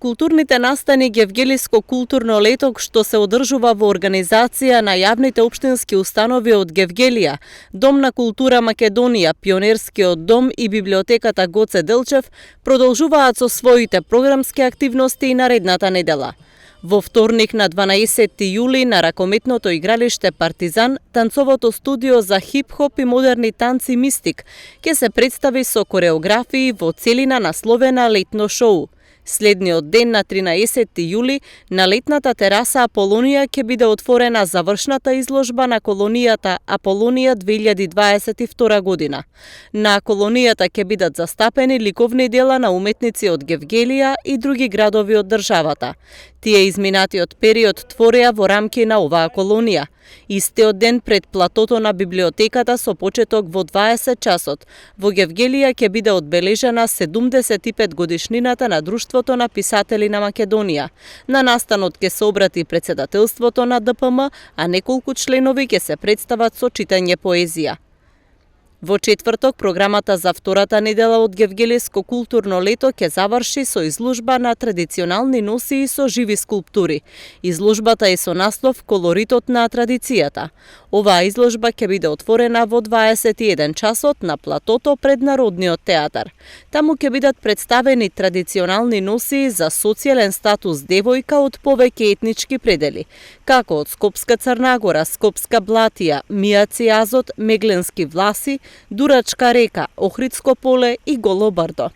Културните настани Гевгелиско културно лето што се одржува во организација на јавните општински установи од Гевгелија, Дом на култура Македонија, Пионерскиот дом и библиотеката Гоце Делчев продолжуваат со своите програмски активности и наредната недела. Во вторник на 12 јули на ракометното игралиште Партизан, танцовото студио за хип-хоп и модерни танци Мистик ќе се представи со кореографии во целина насловена летно шоу. Следниот ден на 13 јули на летната тераса Аполонија ќе биде отворена завршната изложба на колонијата Аполонија 2022 година. На колонијата ќе бидат застапени ликовни дела на уметници од Гевгелија и други градови од државата. Тие изминатиот период твореа во рамки на оваа колонија. Истиот ден пред платото на библиотеката со почеток во 20 часот, во Гевгелија ќе биде одбележена 75 годишнината на Друштвото на писатели на Македонија. На настанот ќе се обрати председателството на ДПМ, а неколку членови ќе се представат со читање поезија. Во четврток, програмата за втората недела од Гевгелиско културно лето ќе заврши со изложба на традиционални носии со живи скулптури. Изложбата е со наслов Колоритот на традицијата. Оваа изложба ќе биде отворена во 21 часот на платото пред Народниот театар. Таму ќе бидат представени традиционални носии за социјален статус девојка од повеќе етнички предели, како од Скопска Црнагора, Скопска Блатија, Мијаци Азот, Мегленски Власи, Дурачка река, Охридско поле и Голо брдо.